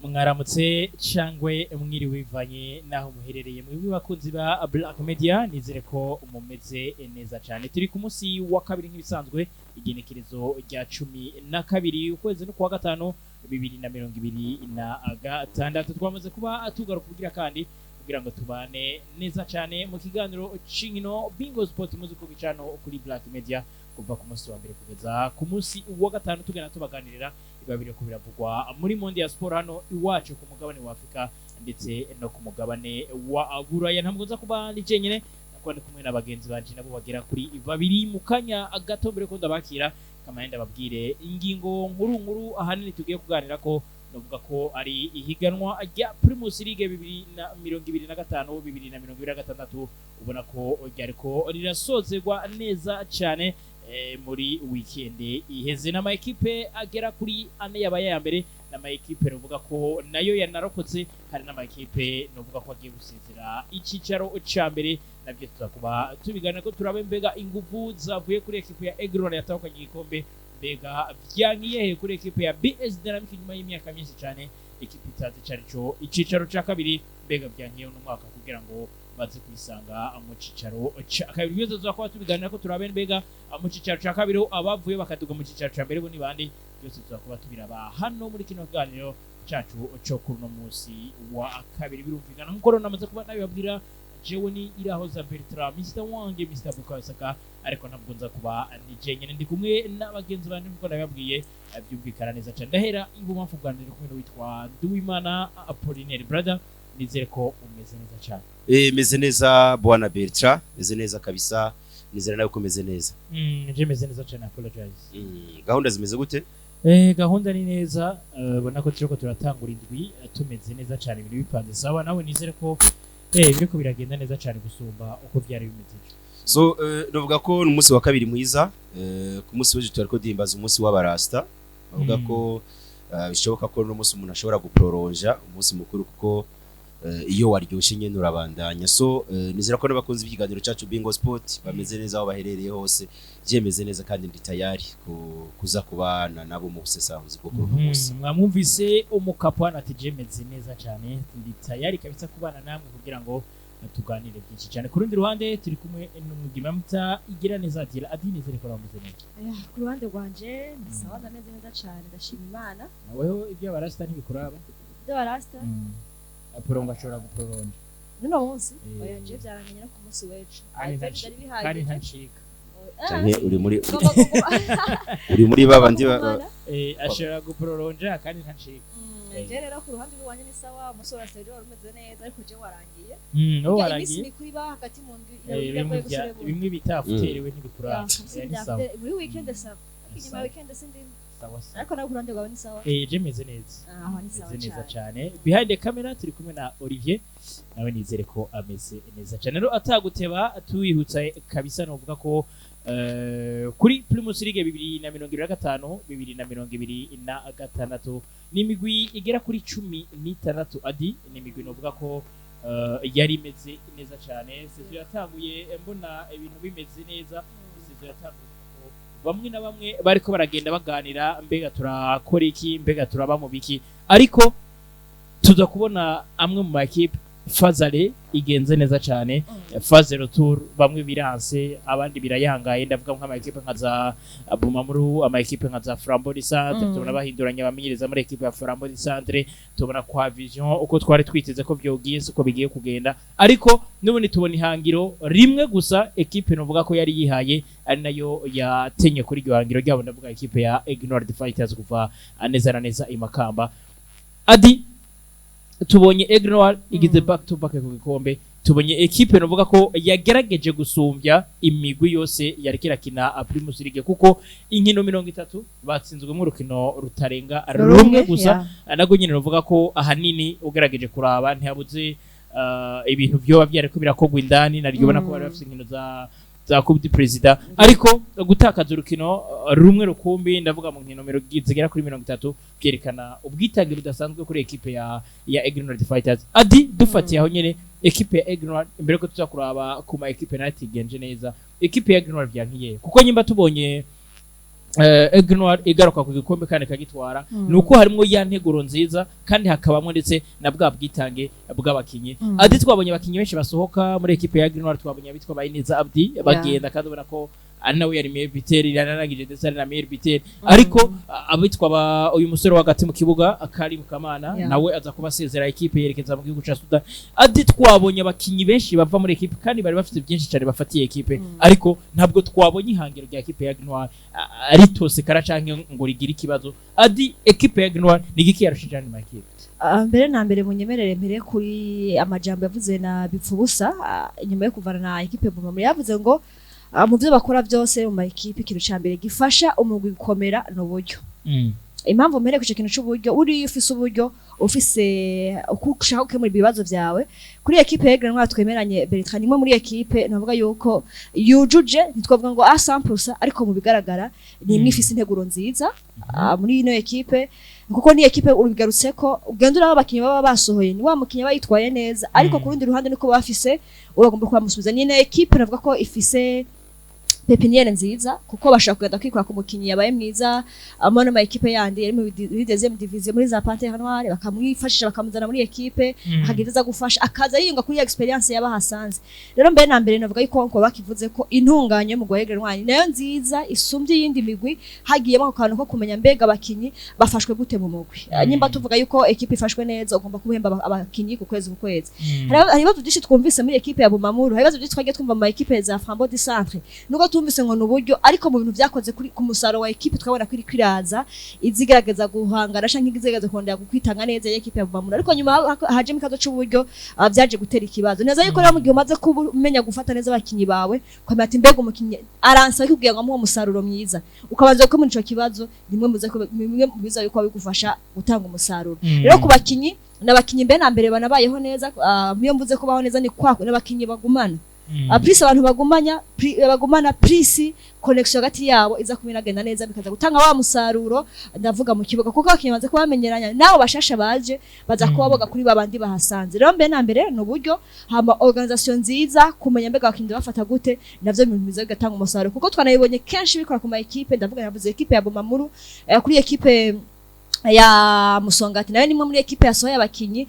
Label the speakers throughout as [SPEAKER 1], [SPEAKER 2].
[SPEAKER 1] Mwaramutse cangwe mwiriwe, bivanye naho muherereye, mwebwe bakunzi ba Black Media. Nizere ko mumeze neza cyane. Turi ku munsi wa kabiri nk'ibisanzwe, igenekerezo rya 12 ukwezi no kuwa gatanu 2026. Twamaze kuba tugaruka kugira kandi kugira ngo tubane neza cyane mu kiganiro c'inkino Bingo Sport, muzi ko gicano kuri Black Media kuva ku munsi wa mbere kugeza ku munsi wa gatanu, tugenda tubaganirira biba biriko biravugwa muri monde ya sport hano iwacu ku mugabane wa Afrika ndetse no ku mugabane wa Buraya. Ntabwo nza kuba ndi jenyine, kuba ndi kumwe na bagenzi banje nabo bagera kuri babiri. Mu kanya gato, mbere ko ndabakira, kamaye ndababwire ingingo nkuru nkuru ahanini tugiye kuganira ko novuga ko ari ihiganwa rya Primus League 2025 2026, ubona ko ryariko rirasozerwa neza cyane muri weekend iheze, n'ama ekipe agera kuri ane yabaye aya mbere, n'ama ekipe novuga ko nayo yanarokotse, hari n'ama ekipe novuga ko agiye gusezera icicaro ca mbere. Nabyo tuzakuba tubiganira ko turabe mbega inguvu zavuye kuri ekipe ya Aigle yatahukanye igikombe, mbega vyankiye kuri ekipe ya BS Dynamic nyuma y'imyaka myinshi cyane ekipe itazi icarico icicaro ca kabiri, mbega vyankiye uno mwaka kugira ngo baze kwisanga mu cicaro ca kabiri. Byose tuzakuba tubiganira ko turabe mbega mu cicaro ca kabiri abavuye bakaduga mu cicaro ca mbere bo ni bande. Byose tuzakuba tubiraba hano muri kino kiganiro cacu co kuri uno munsi wa kabiri. Birumvikana nkuko rero namaze kuba nabibabwira, jewe ni Irahoza Bertrand, Mr Wange, Mr Bukayosaka, ariko ntabwo nza kuba ndi jenyine, ndi kumwe n'abagenzi banje nkuko nabibabwiye. Byumvikana neza cyane. Ndahera ibubamfu bwanjye, ndi kumwe n'uwitwa Nduwimana Apollinaire. Brother, nizere ko umeze neza cyane.
[SPEAKER 2] Meze neza, bwana Bertrand, meze neza kabisa. Nizera nawe ko meze neza.
[SPEAKER 1] Je meze neza cyane, apologize.
[SPEAKER 2] Gahunda zimeze gute?
[SPEAKER 1] Gahunda ni neza, ubona ko turiko turatangura indwi tumeze neza cyane, ibintu bipanze sawa. Nawe nizere ko biriko biragenda neza cyane gusumba uko byari bimeze ejo.
[SPEAKER 2] So novuga ko ni umunsi wa kabiri mwiza. Ku munsi w'ejo turiko duhimbaza umunsi w'abarasta, bavuga ko bishoboka ko uno munsi umuntu ashobora guproronja umunsi mukuru, kuko iyo waryoshe nyene urabandanya. So nizera ko n'abakunzi b'ikiganiro cacu Bingo Sport bameze neza aho baherereye hose. Jemeze neza kandi ndi tayari kuza kubana nabo mu busesanguzi bwo kuri uno munsi.
[SPEAKER 1] Mwamwumvise umukapwana ati jemeze neza cyane, ndi tayari kabisa kubana namwe kugira ngo tuganire byinshi cyane. Ku rundi ruhande turi kumwe n'umwigeme muta igira neza Adila. Adi, nizere ko bameze neza.
[SPEAKER 3] Ku ruhande rwanje ni sawa, ndameze neza cyane, ndashima Imana.
[SPEAKER 1] Naweho ibyo abarasta ntibikuraba?
[SPEAKER 3] Ibyo barasta?
[SPEAKER 1] Aporongo ashobora guproronja.
[SPEAKER 3] Nuno munsi? Oya, je byaramenye no ku munsi w'ejo.
[SPEAKER 1] Kandi
[SPEAKER 3] Byari
[SPEAKER 1] kandi
[SPEAKER 3] bihagije.
[SPEAKER 1] Ntancika.
[SPEAKER 3] Ah,
[SPEAKER 2] Canke uri muri
[SPEAKER 3] ugomba kuguma
[SPEAKER 2] uri muri babandi
[SPEAKER 3] kugumana.
[SPEAKER 1] Ashobora guproronja kandi ntancika.
[SPEAKER 3] Je rero ku ruhande rwanjye ni sawa. Umunsi wa rasta wari umeze neza, ariko je warangiye.
[SPEAKER 1] Wo
[SPEAKER 3] Burya iminsi
[SPEAKER 1] warangiye.
[SPEAKER 3] mikuru iba hagati mu ndwi
[SPEAKER 1] Bimwe
[SPEAKER 3] iragoye guserebura.
[SPEAKER 1] Bimwe bita afuteriwe ntibikuraba. Ni sawa.
[SPEAKER 3] Muri weekend sawa, ariko inyuma
[SPEAKER 1] Sawa.
[SPEAKER 3] ya weekend sindimo.
[SPEAKER 1] Sawa sawa.
[SPEAKER 3] Ariko nawe ku ruhande rwawe ni sawa?
[SPEAKER 1] Je meze neza.
[SPEAKER 3] Aho ni sawa.
[SPEAKER 1] Meze neza
[SPEAKER 3] cyane.
[SPEAKER 1] cyane. Behind the camera turi kumwe na Olivier, nawe nizere ko ameze neza cyane. Rero ataguteba, tuyihutsa kabisa, novuga ko kuri Primus League 2025 2026 ni imigwi igera kuri 16. Adi, ni imigwi novuga ko yari imeze neza cyane. Saison yatanguye mbona ibintu bimeze neza. Saison yatanguye ko bamwe na bamwe bariko baragenda baganira mbega turakora iki, mbega turaba mu biki, ariko tuza kubona amwe mu makipe fazale igenze neza cyane, phase retour bamwe biranse, abandi birayangaye. Ndavuga nk'ama ekipe nka za Bumamuru, ama ekipe nka za Flambeau du Centre. Tubona bahinduranya abamenyereza muri ekipe ya Flambeau du Centre, tubona kwa Vision uko twari twiteze ko vyogiye siko bigiye kugenda, ariko n'ubundi tubona ihangiro rimwe gusa ekipe novuga ko yari yihaye, ari nayo yatenye kuri iryo hangiro ryabo. Ndavuga ekipe ya Ignore the Fighters kuva neza na neza i Makamba. Adi, tubonye Aigle Noir igize back to back ku gikombe, tubonye ekipe novuga ko yagerageje gusumbya imigwi yose yariko irakina Primus League, kuko inkino 30 batsinzwemo urukino rutarenga rumwe gusa. Nabwo nyine novuga ko ahanini ugerageje kuraba ntihabuze ibintu vyoba vyariko birakorwa indani, naryo ubona ko bari bafise inkino za Coupe du Président, ariko gutakaza urukino rumwe rukumbi, ndavuga mu nkino zigera kuri 30, byerekana ubwitange budasanzwe kuri ekipe ya Aigle Noir Fighters. Adi, dufatiye aho nyene ekipe ya Aigle Noir, imbere ko tuza kuraba ku ma ekipe nayo atigenje neza, ekipe ya Aigle Noir vyankiye kuko nyimba tubonye Aigle Noir igaruka ku gikombe kandi ikagitwara, nuko harimo ya nteguro nziza kandi hakabamo ndetse na bwa bwitange bw'abakinyi. Adi, twabonye abakinyi benshi basohoka muri ekipe ya Aigle Noir. Twabonye abitwa Bayineza Abdi bagenda, kandi ubona ko ari nawe yari meilleur buteur, yararangije ndetse ari na meilleur buteur, ariko abitwa uyu musore wa hagati mu kibuga Karim Kamana nawe aza kuba asezera ekipe yerekeza mu gihugu ca Sudan. Adi, twabonye abakinyi benshi bava muri ekipe kandi bari bafite byinshi cyane bafatiye ekipe, ariko ntabwo twabonye ihangiro rya ekipe ya Aigle Noir ritosekara canke ngo rigire ikibazo. Adi, ekipe ya Aigle Noir ni igiki yarushije andi makipe?
[SPEAKER 3] Mbere na mbere munyemerere mbere kuri amajambo yavuze na Bipfubusa inyuma yo kuvana na ekipe Bumamuru. Yavuze ngo mu byo bakora byose mu ma ekipe, ikintu ca mbere gifasha umugwi gukomera ni uburyo. Impamvu mbere ku ico kintu c'uburyo, uriyo ufise uburyo, ufise uko ushaka gukemura ibibazo vyawe. Kuri ekipe ya Aigle Noir twemeranye Bertrand, imwe muri ekipe navuga yuko yujuje, ntitwavuga ngo a 100%, ariko mu bigaragara ni imwe ifise integuro nziza muri ino ekipe, kuko ni ekipe urubigarutse ko ugenda uraba abakinyi baba basohoye, ni wa mukinyi aba yitwaye neza, ariko ku rundi ruhande niko bafise uragomba kubamusubiza. Ni ino ekipe navuga ko ifise pépinière nziza, kuko bashobora kugenda kwikora ku mukinyi yabaye mwiza amwe no ma ekipe yandi yari muri deuxième division, muri za Panthère Noire, bakamwifashisha bakamuzana muri ekipe, akagira aza gufasha, akaza yiyunga kuri expérience yabahasanze. Rero mbere na mbere navuga yuko nko bakivuze ko intunganye mu Aigle Noir nayo nziza isumbye iyindi migwi, hagiyemo ako kantu ko kumenya mbega abakinyi bafashwe gute mu mugwi. Nyimba tuvuga yuko ekipe ifashwe neza, ugomba kuhemba abakinyi ku kwezi ku kwezi. Hari ibibazo byinshi twumvise muri ekipe ya Bumamuru, hari ibibazo byinshi twagiye twumva mu ma ekipe za Flambeau du Centre, nubwo tumvise ngo ni uburyo, ariko mu bintu vyakoze kuri ku musaruro wa ekipe twabona ko iriko iraza izigerageza guhangana canke izigerageza kurondera kwitanga neza ya ekipe ya Bumamuru, ariko nyuma hajemo ikibazo c'uburyo, vyaje gutera ikibazo neza yuko rero mu gihe umaze kuba umenya gufata neza abakinyi bawe, ukamenya ati mbega umukinyi aransaba kugira ngo amuhe umusaruro mwiza, ukabanza gukemura ico kibazo, nimwe muze bimwe mu biza yuko bigufasha gutanga umusaruro. Rero ku bakinyi, n'abakinyi mbere na mbere banabayeho neza. Iyo mvuze kubaho neza ni kwa n'abakinyi bagumana. Plus abantu bagumanya bagumana, plus connexion hagati yabo iza kuba inagenda neza, bikaza gutanga wa musaruro ndavuga mu kibuga, kuko abakinyi bamaze kuba bamenyeranya nabo bashasha baje baza kuba boga kuri babandi bahasanze. Rero mbere na mbere ni uburyo, hama organisation nziza, kumenya mbega abakinyi bafata gute, navyo ibintu biza bigatanga umusaruro, kuko twanabibonye kenshi bikora ku ma ekipe. Ndavuga, navuze ekipe ya Bumamuru, kuri ekipe ya Musongati nayo nimwe muri ekipe yasohoye abakinyi,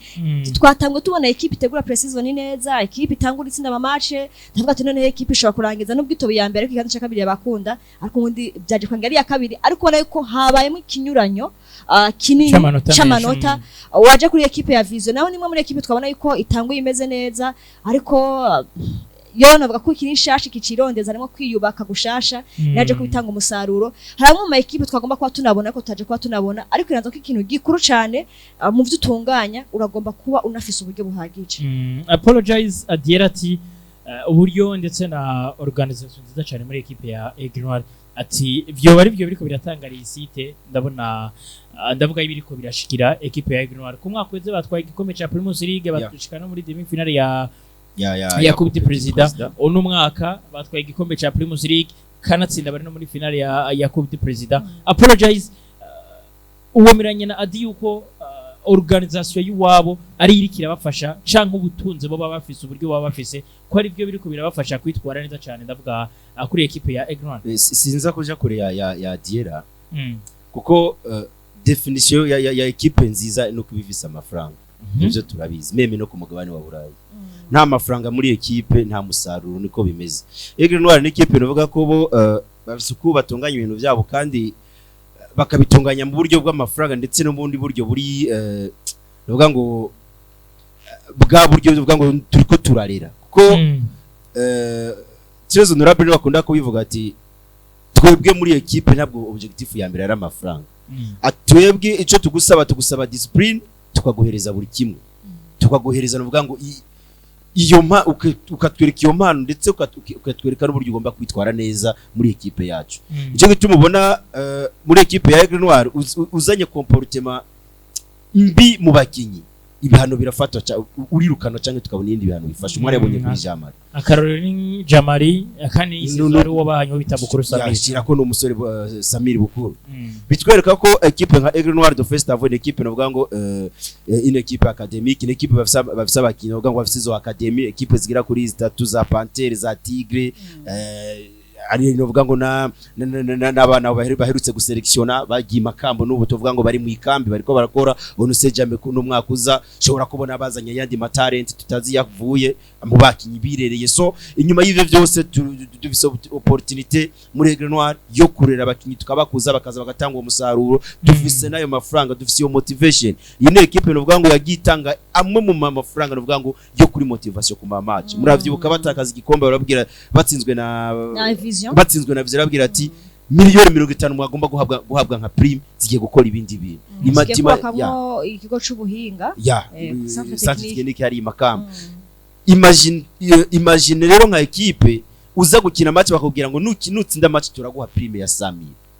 [SPEAKER 3] twatangwe tubona ekipe itegura pre-season neza, ekipe itangura itsinda ama match, ndavuga ati noneho ekipe ishobora kurangiza nubwo itobe ya mbere ariko ikibanza cya kabiri yabakunda, ariko ubundi byaje kwanga ari iya kabiri, ariko ubona yuko habayemo ikinyuranyo kinini
[SPEAKER 1] C'amanota menshi.
[SPEAKER 3] C'amanota. Waje kuri ekipe ya Vision, naho nimwe muri ekipe twabona yuko itanguye imeze neza, ariko yo navuga ko ikiri nshasha kicirondeza, harimo kwiyubaka gushasha, naje kubitanga umusaruro. Hari amwe mu ma ekipe twagomba kuba tunabona ariko tutaje kuba tunabona, ariko iraza ko ikintu gikuru cane mu byo utunganya uragomba kuba unafise uburyo buhagije.
[SPEAKER 1] Apologize Adiera ati uburyo ndetse na organisation nziza cyane muri ekipe ya Aigle Noir, ati vyoba ari byo biriko biratanga réussite. Ndabona ndavuga ibiriko birashikira ekipe ya Aigle Noir. Ku mwaka weze batwaye igikombe ca Primus League, batushika no muri demi finale ya
[SPEAKER 2] ya
[SPEAKER 1] ya Coupe du Président. Uno mwaka batwaye igikombe ca Primus League, kanatsinda bari no muri finale ya Coupe du Président. Apologize, uwemeranye na Adi yuko organisation y'iwabo ari iriko irabafasha, canke ubutunzi bo baba bafise, uburyo baba bafise, ko ari byo biriko birabafasha kwitwara neza cane, ndavuga kuri ekipe ya Aigle Noir?
[SPEAKER 2] Sinza kuja kure ya Diera, kuko définition ya ekipe nziza no kuba ifise amafaranga. Ivyo turabizi même no ku mugabane wa Burayi, nta mafaranga muri ekipe nta musaruro, niko bimeze. Aigle Noir ni ekipe nuvuga ko bo bafise uko batunganya ibintu byabo kandi bakabitunganya mu buryo bw'amafaranga ndetse no mu bundi buryo buri nuvuga ngo bwa buryo buvuga ngo turiko turarera, kuko Très honorable bakunda kubivuga ati twebwe muri ekipe ntabwo objectif ya mbere ari amafaranga. Atwebwe icyo tugusaba, tugusaba discipline, tukaguhereza buri kimwe, tukaguhereza nuvuga ngo iyo mpa ukatwereka iyo mpano ndetse ukatwereka n'uburyo ugomba kwitwara neza muri ekipe yacu. Icyo gituma ubona muri ekipe ya Aigle Noir uzanye comportement mbi mu bakinyi, ibihano birafatwa, urirukanwa cyangwa tukabona ibindi bihano bifasha. Umwari yabonye kuri Jean Marie.
[SPEAKER 1] Akarorero ni Jamari, akandi
[SPEAKER 2] No, no.
[SPEAKER 1] ari uwo bahanyo bita Bukuru Samir.
[SPEAKER 2] Yashira ko n'umusore Samir Bukuru. Bitwereka ko ekipe nka Aigle Noir de Festival ni ekipe navuga ngo une équipe académique, ni ekipe bafise abakinyi navuga ngo bafise izo académie, ekipe zigira kuri zitatu za Panthère, za Tigre, Ari novuga ngo n'abana baherutse guselektiona bagiye makambo, n'ubu tuvuga ngo bari mu ikambi bariko barakora. On sait jamais ko n'umwaka uza shobora kubona bazanye ayandi matalent tutazi yavuye mu bakinyi birereye. So inyuma y'ivyo byose dufise opportunité muri Aigle Noir yo kurera abakinyi, tukabakuza, bakaza bagatanga uwo musaruro. Dufise n'ayo mafaranga, dufise iyo motivation. Iyi ni équipe novuga ngo yagiye itanga amwe mu mafaranga novuga ngo yo kuri motivation ku ma match. Muravyibuka batakaza igikombe, barabwira batsinzwe na
[SPEAKER 3] Na Vision.
[SPEAKER 2] Batsinzwe na Vision, barabwira ati miliyoni 50 mwagomba guhabwa nka prime zigiye gukora ibindi bintu.
[SPEAKER 3] Zigiye
[SPEAKER 2] Ya.
[SPEAKER 3] kubakamwo ikigo c'ubuhinga.
[SPEAKER 2] Ya.
[SPEAKER 3] Centre
[SPEAKER 2] centre
[SPEAKER 3] technique.
[SPEAKER 2] technique hari Makamba. Imagine rero nka équipe uza gukina match bakubwira ngo nutsinda match turaguha prime ya 100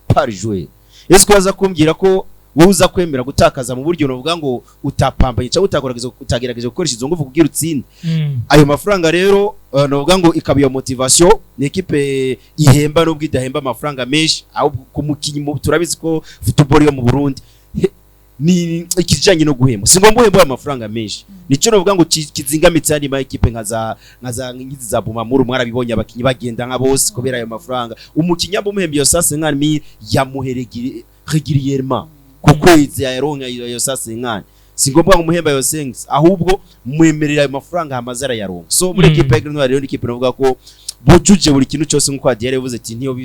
[SPEAKER 2] par joueur. Ese ko baza kumbwira ko wowe uza kwemera gutakaza mu buryo novuga ngo utapambanye cyangwa utagerageza utagerageza gukoresha izo nguvu kugira utsinde ayo mafaranga? Rero novuga ngo ikaba iyo motivation. Ni équipe ihemba nubwo idahemba amafaranga menshi, ahubwo ku mukinyi turabizi ko football yo mu Burundi ni ikijanye no guhemba, si ngombwa uhemba amafaranga menshi. Nico novuga ngo kizingamitse andi ma équipe nka za ngizi za Bumamuru. Mwarabibonye abakinyi bagenda nka bose kubera ayo mafaranga. Umukinyi abumuhemba iyo sase nkani yamuheregire régulièrement ku kwezi, yaronka iyo sase nkani. Si ngombwa ngo umuhemba ayo sengs, ahubwo mwemerera ayo mafaranga hamaze arayaronka. So muri équipe ya Grenoble rero ni équipe novuga ko bujuje buri kintu cyose, nkuko Adiel yavuze ati ntiyo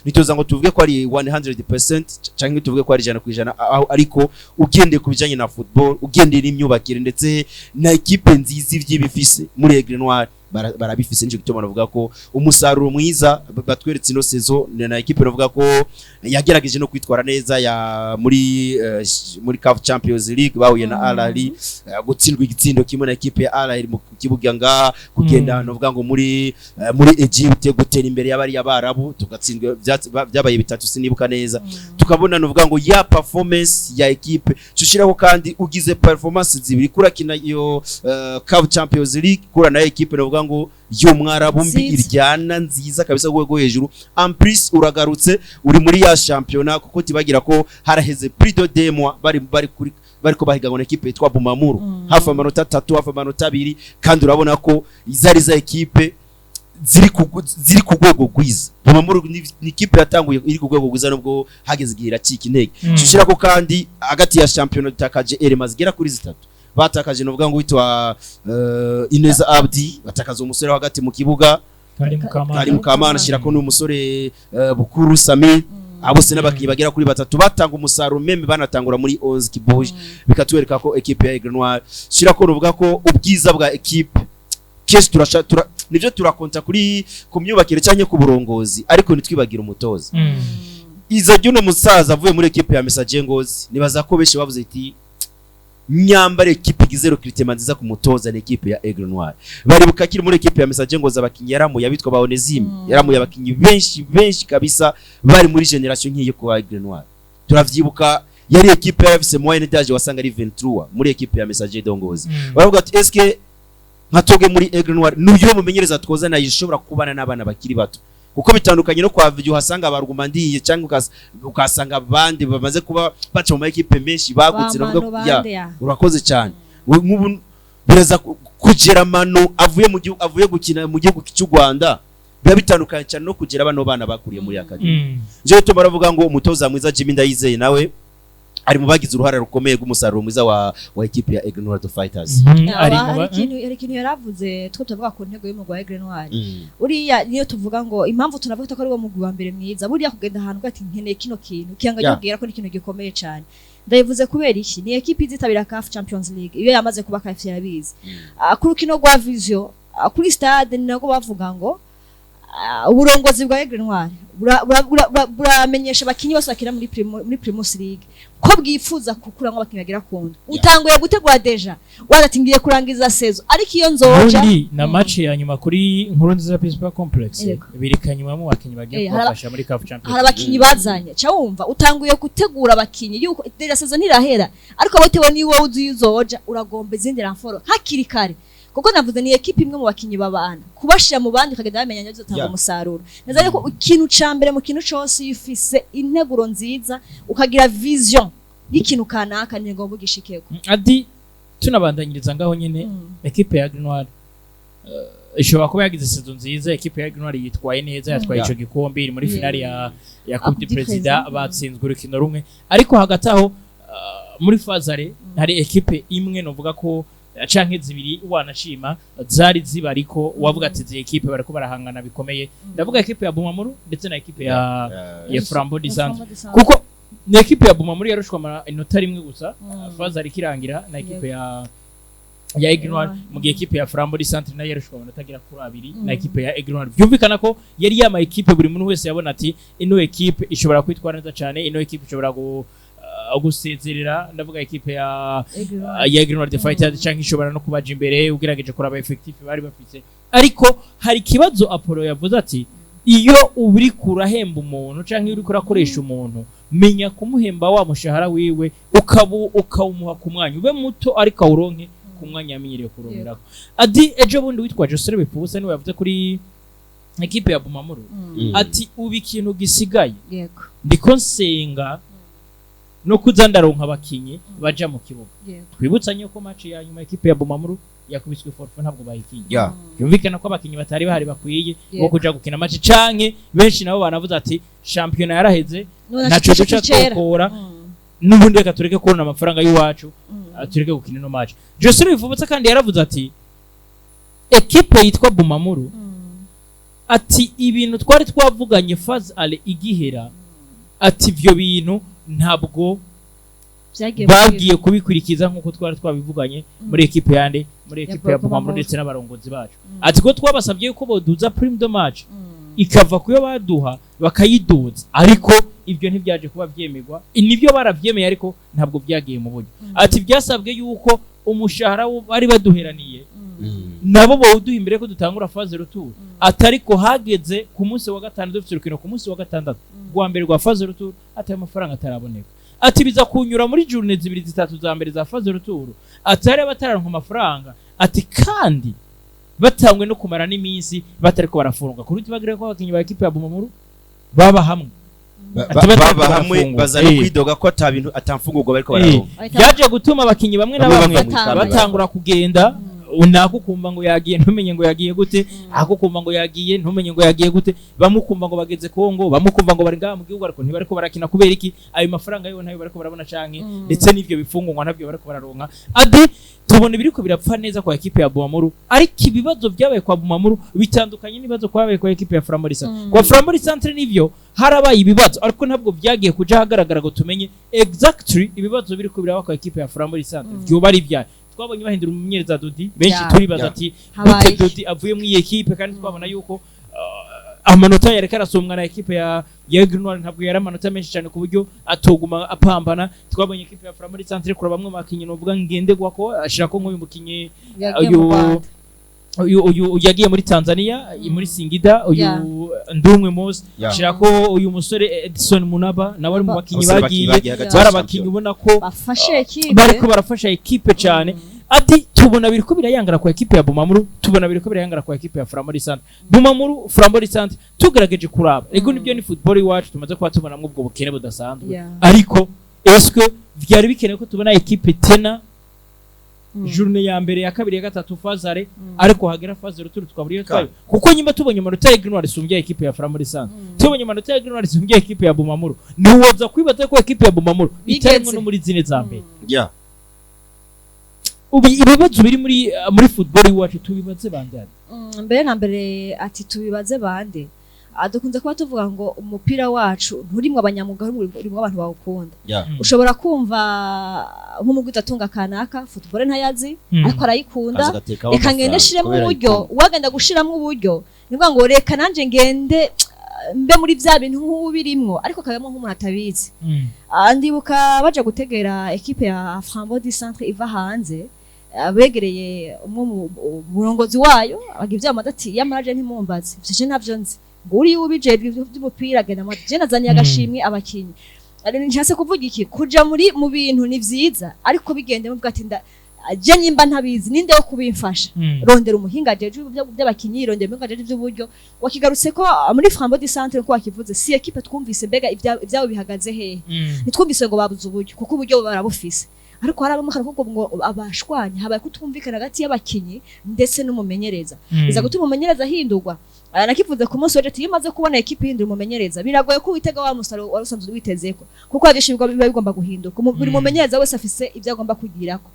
[SPEAKER 2] nitoza ngo tuvuge ko ari 100% canke tuvuge ko ari 100%, ariko ugendeye ku bijanye na football, ugendeye n'imyubakire ndetse na équipe nziza ivy'ibifise muri Aigle Noir barabifise. Nico gituma navuga ko umusaruro mwiza batweretse ino saison na équipe navuga ko yagerageje no kwitwara neza ya muri CAF Champions League bahuye na Al Ahly, gutsindwa igitsindo kimwe na équipe ya Al Ahly mu kibuga nga kugenda navuga ngo muri Egypte gutera imbere y'abari abarabu tugatsindwa, byabaye bitatu sinibuka neza. Tukabona nuvuga ngo ya performance ya équipe tushiraho, kandi ugize performance zibiri kurakina iyo CAF Champions League kura na équipe navuga ngo y'umwarabu mbi
[SPEAKER 3] Nziza.
[SPEAKER 2] Iryana nziza kabisa ku rwego hejuru. En plus uragarutse uri muri ya championnat, kuko tibagira ko haraheze plus de 2 mois bari kuri bariko bahiganwa na équipe yitwa Bumamuru hafi amanota 3, hafi amanota 2, kandi urabona ko zari za équipe ziri ku rwego rwiza. Bumamuru ni équipe yatanguye iri ku rwego rwiza nubwo hageze igihe iracika intege. Tushira ko kandi hagati ya championnat dutakaje éléments zigera kuri zitatu. Batakaje novuga ngo witwa Ineza Abdi, batakaza umusore wo hagati mu kibuga
[SPEAKER 1] Kari Mukamana.
[SPEAKER 2] Kari Mukamana, shira ko n'umusore Bukuru Samir. Abo se n'abakinyi bagera kuri batatu batanga umusaruro, même banatangura muri 11 Kiboje, bikatwereka ko équipe ya Aigle Noir, shira ko ruvuga ko ubwiza bwa équipe kenshi turasha nivyo turakonta kuri ku myubakire cyangwa ku burongozi, ariko ntitwibagira umutoza. Iza ry'uno musaza avuye muri équipe ya Messager Ngozi, nibaza ko benshi bavuze ati nyambare équipe igize recrutement nziza ku mutoza ni équipe ya Aigle Noir. Baribuka akiri muri équipe ya Messager Ngozi abakinyi yaramuye abitwa ba Onesime, yaramuye abakinyi benshi benshi kabisa bari muri génération nk'iyo ku Aigle Noir. Turavyibuka yari équipe yarafise moyenne d'âge wasanga ari 23 muri équipe ya Messager de Ngozi. Baravuga ati est-ce que nka toge muri Aigle Noir n'uyo mumenyereza twozana yishobora kubana n'abana bakiri bato, kuko bitandukanye no kwa video uhasanga abarugumandiye cyangwa ukasanga abandi bamaze kuba baca mu ma équipe menshi bagutse.
[SPEAKER 3] Bamano
[SPEAKER 2] navuga ya
[SPEAKER 3] bande ya.
[SPEAKER 2] Urakoze cyane. Nk'ubu biraza kugera mano avuye mu gihugu, avuye gukina mu gihugu cy'u Rwanda, biba bitandukanye cyane no kugera bano bana bakuriye muri academy. Jewe to baravuga ngo umutoza mwiza Jimmy Ndayizeye nawe ari mu bagize uruhare rukomeye rw'umusaruro mwiza wa équipe ya Aigle Noir Fighters.
[SPEAKER 1] Ari mu
[SPEAKER 3] hari ikintu yaravuze two tuvuga ku ntego y'umugwi wa Aigle Noir. Uriya niyo tuvuga ngo impamvu tunavuga ko ari wo mugwi wa mbere mwiza, buriya kugenda ahantu ugati nkeneye kino kintu kiyanga yubwira ko ni ikintu gikomeye cyane. Ndabivuze kubera iki? Ni équipe izitabira CAF Champions League, iyo yamaze kuba CAF yabizi. Ku rukino rwa Vision kuri stade ni nabwo bavuga ngo uburongozi bwa Aigle Noir buramenyesha abakinyi bose bakina muri Primus League ko bwifuza kukuramwo abakinyi bagera ku ndwi. Utanguye gutegura déjà ati ngiye kurangiza saison, ariko iyo nzoja
[SPEAKER 1] Ubundi na match ya nyuma kuri Nkuru Nziza Peace Complex berekanye mu bakinyi bagiye kubafasha muri CAF Champions.
[SPEAKER 3] Hari abakinyi bazanye, ca wumva utanguye gutegura abakinyi yuko déjà saison ntirahera, ariko bitewe niyo wowe uzi uzoja uragomba izindi renfort hakiri kare, kuko navuze ni équipe imwe mu bakinyi babana kubashira mu bandi ukagenda bamenya bizotanga umusaruro neza. Ariko ikintu ca mbere mu kintu cose, iyo ufise integuro nziza ukagira vision y'ikintu kanaka, ni ngombwa ugishikeko.
[SPEAKER 1] Adi tunabandanyiriza ngaho nyene, équipe ya Aigle Noir Ishobora kuba yagize saison nziza, ekipe ya Grenoble yitwaye neza, yatwaye ico gikombe, iri muri finale ya Coupe du
[SPEAKER 3] Coupe du
[SPEAKER 1] President,
[SPEAKER 3] Président.
[SPEAKER 1] Batsinzwe urukino rumwe. Ariko hagati aho, muri phase aller hari ekipe imwe novuga ko canke zibiri wanashima zari zibariko, wavuga ati izi ekipe bariko barahangana bikomeye. Ndavuga ekipe ya Bumamuru ndetse na ekipe ya Flambeau du Centre, kuko ni ekipe ya Bumamuru yarushwa inota rimwe gusa phase aller ikirangira na ekipe ya Aigle Noir, mu gihe ekipe ya Flambeau du Centre nayo yarushwa amanota agera kuri 2 na ekipe ya Aigle Noir. Byumvikana ko yari yama ekipe buri muntu wese yabona ati ino ekipe ishobora kwitwara neza cyane, ino ekipe ishobora gusezerera, ndavuga ekipe ya Aigle Noir the Fighters, canke ishobora no kubaja imbere ugerageje kuraba effectif bari bafise. Ariko hari ikibazo Apollo yavuze ati iyo uri kurahemba umuntu canke iyo uriko urakoresha umuntu, menya kumuhemba wa mushahara wiwe, ukabu ukawumuha ku mwanya, ube muto ariko awuronke ku mwanya yamenyereye kurongerako. Adi ejo bundi witwa Joseph Bipfubusa niwe yavuze kuri ekipe ya Bumamuru ati ubu ikintu gisigaye, ndiko nsenga no kuza ndaronka abakinyi baja mu kibuga. Twibutsanye ko match ya nyuma ekipe ya Bumamuru yakubiswe forfait, ntabwo bayikinye. Byumvikana ko abakinyi batari bahari bakwiye bo kuja gukina match, canke benshi nabo banavuze ati shampiyona yaraheze, ntaco duca twokora n'ubundi, reka tureke kubona amafaranga y'iwacu, tureke gukina ino match. Joseph Bivubutsa kandi yaravuze ati ekipe yitwa Bumamuru, ati ibintu twari twavuganye phase aller igihera, ati ivyo bintu ntabwo
[SPEAKER 3] Vyagiye.
[SPEAKER 1] Bagiye kubikurikiza nk'uko twari twabivuganye muri ekipe yande, muri ekipe ya
[SPEAKER 3] Bumamuru.
[SPEAKER 1] Bumamuru ndetse n'abarongozi bacu, ati ko twabasabye yuko boduza prime de match ikava kuyo baduha bakayiduza, ariko ibyo ntibyaje kuba byemerwa. Nibyo barabyemeye ariko ntabwo byagiye mu buryo. Ati byasabwe yuko umushahara wo bari baduheraniye nabo bawuduha imbere ko dutangura phase retour, atariko hageze ku munsi wa gatanu dufite urukino ku munsi wa gatandatu rwa mbere rwa phase retour, ati ayo mafaranga ataraboneka. Ati biza kunyura muri journée zibiri zitatu za mbere za phase retour, ati hari abatararonka amafaranga, ati kandi batangwe no kumara n'iminsi batariko barafunga kuri tubagire ko abakinyi ba ekipe ya Bumamuru baba hamwe. Ati batariko
[SPEAKER 2] baba hamwe
[SPEAKER 1] barafungura.
[SPEAKER 2] Baza no kwidoga ko ata bintu, ata mfungurwa bariko bararonka.
[SPEAKER 1] Byaje gutuma abakinyi bamwe na
[SPEAKER 2] bamwe
[SPEAKER 1] bamwe
[SPEAKER 2] bava mu ikambi.
[SPEAKER 1] Batangura kugenda, nako kumva ngo yagiye ntumenye ngo yagiye gute, ako kumva ngo yagiye ntumenye ngo yagiye gute, bamwe ukumva ngo bageze Kongo, bamwe ukumva ngo bari ngaha mu gihugu ariko ntibariko barakina. Kubera iki? Ayo mafaranga yo ntayo bariko barabona, canke ndetse n'ivyo bifungurwa ntabyo bariko bararonka. Adi tubona ibiriko birapfa neza kwa ekipe ya Bumamuru, ariko ibibazo byabaye kwa Bumamuru bitandukanye n'ibibazo kwabaye kwa ekipe ya Flambeau Centre. Kwa Flambeau Centre nivyo harabaye ibibazo, ariko ntabwo byagiye kuja ahagaragara ngo tumenye exactly ibibazo biriko biraba kwa ekipe ya Flambeau Centre. Vyoba ari ibyaye twabonye bahindura umumenyereza Dodi, benshi turibaza ati
[SPEAKER 3] Habaye
[SPEAKER 1] gute
[SPEAKER 3] iki?
[SPEAKER 1] Dodi avuye muri iyi ekipe kandi twabona yuko amanota yareka arasumbwa na ekipe ya Grenoble, ntabwo yari amanota menshi cyane ku buryo atoguma apambana. Twabonye ekipe ya Flambeau Centre kura bamwe mu bakinyi novuga ngenderwa ko ashira ko nk'uyu mukinyi
[SPEAKER 3] Yagiye mu
[SPEAKER 1] uyu
[SPEAKER 3] Rwanda.
[SPEAKER 1] Uyu yagiye muri Tanzania, muri Singida, uyu Ndumwe Mose, shira ko uyu musore Edison Munaba nawe ari mu bakinyi
[SPEAKER 2] Abasore
[SPEAKER 1] bagiye
[SPEAKER 2] bagiye hagati ya
[SPEAKER 1] bari abakinyi
[SPEAKER 2] shampiyona.
[SPEAKER 1] ubona ko
[SPEAKER 3] bafashe ekipe.
[SPEAKER 1] Bariko barafasha ekipe cyane. Ati tubona biriko birayangara kwa ekipe ya Bumamuru, tubona biriko birayangara kwa ekipe ya Flambeau Centre. Bumamuru, Flambeau Centre, tugerageje kuraba ego nibyo ni football iwacu tumaze kuba tubonamwo ubwo bukene budasanzwe, ariko eske vyari bikenewe ko tubona ekipe tena journée ya mbere, ya kabiri, ya gatatu phase aller, ariko hagera phase retour tukabura iyo twayo? Kuko nyuma tubonye amanota ya Grenoble isumbye ekipe ya Flambeau Centre, tubonye amanota ya Grenoble isumbye ekipe ya Bumamuru, ntiwoza kwibaza ko ekipe ya Bumamuru itarimwo
[SPEAKER 3] Bigeze.
[SPEAKER 1] no muri zine za mbere. Ubu ibibazo biri muri football iwacu tubibaze bandani?
[SPEAKER 3] Mbere na mbere ati tubibaze bande? Dukunze kuba tuvuga ngo umupira wacu nturimwo abanyamwuga, urimwo abantu bawukunda. Ushobora kumva nk'umugwizatunga kanaka football ntayazi, ariko arayikunda.
[SPEAKER 2] Aza agatekaho
[SPEAKER 3] Reka ngende
[SPEAKER 2] amafaranga
[SPEAKER 3] nshiremo
[SPEAKER 2] kubera
[SPEAKER 3] uburyo.
[SPEAKER 2] ayikunda.
[SPEAKER 3] Uwagenda gushiramo uburyo ni ukuvuga ngo reka nanje ngende mbe muri vya bintu nk'ubirimwo, ariko akabamo nk'umuntu atabizi. Ndibuka baja gutegera ekipe ya Flambeau du Centre iva hanze, begereye umwe mu murongozi wayo, abagira ivyama ati yamaraje ntimumbaze ivyo, je ntavyo nzi, ngo uri ubijejwe ivy'umupira genda mu je nazaniye agashimwe abakinyi. Ari nshatse kuvuga iki? Kuja muri mu bintu ni vyiza, ariko bigende muvuga ati nda je nyimba ntabizi, ninde wo kubimfasha? Rondera umuhinga ajejwe by'abakinyi, rondera umuhinga ajejwe iby'uburyo. Wakigarutse ko muri Flambeau du Centre ko wakivuze, si ekipe twumvise mbega ibyabo bihagaze hehe. Ntitwumvise ngo babuze uburyo, kuko uburyo barabufise. Ariko hari abamwe kuko ngo abashwanye, habaye kutumvikana hagati y'abakinyi ndetse n'umumenyereza, biza gutuma umumenyereza ahindurwa. Nakivuze ku munsi w'ejo ati iyo umaze kubona ekipe ihindura umumenyereza, biragoye ko witega wa musaruro wari usanzwe witezeko, kuko hari byinshi biba bigomba guhinduka. Buri mumenyereza wese afise ibyo agomba kugirako.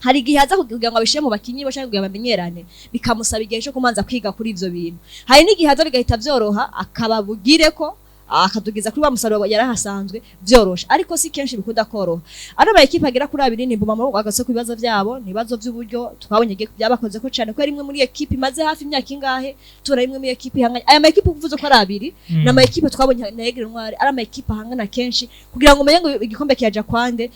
[SPEAKER 3] Hari igihe aza kugira ngo abishyire mu bakinyi bashaka kugira bamenyerane, bikamusaba igihe cyo kumanza kwiga kuri ivyo bintu. Hari n'igihe aza bigahita vyoroha, akababugire ko akadugiza kuri wa musaruro yarahasanzwe vyoroshe, ariko si kenshi bikunda koroha. Ano ma ekipe agera kuri abiri ni Bumamuru agase ku bibazo vyabo, ni ibibazo vy'uburyo twabonye byabakoze ko cyane, ko ari imwe muri ekipe imaze hafi imyaka ingahe tubona imwe muri ekipe ihanganye. Aya ma ekipe uvuze ko ari abiri, ni ama ekipe twabonye na Aigle Noir, ari ama ekipe ahangana kenshi kugira ngo umenye ngo igikombe kiyaja kwande.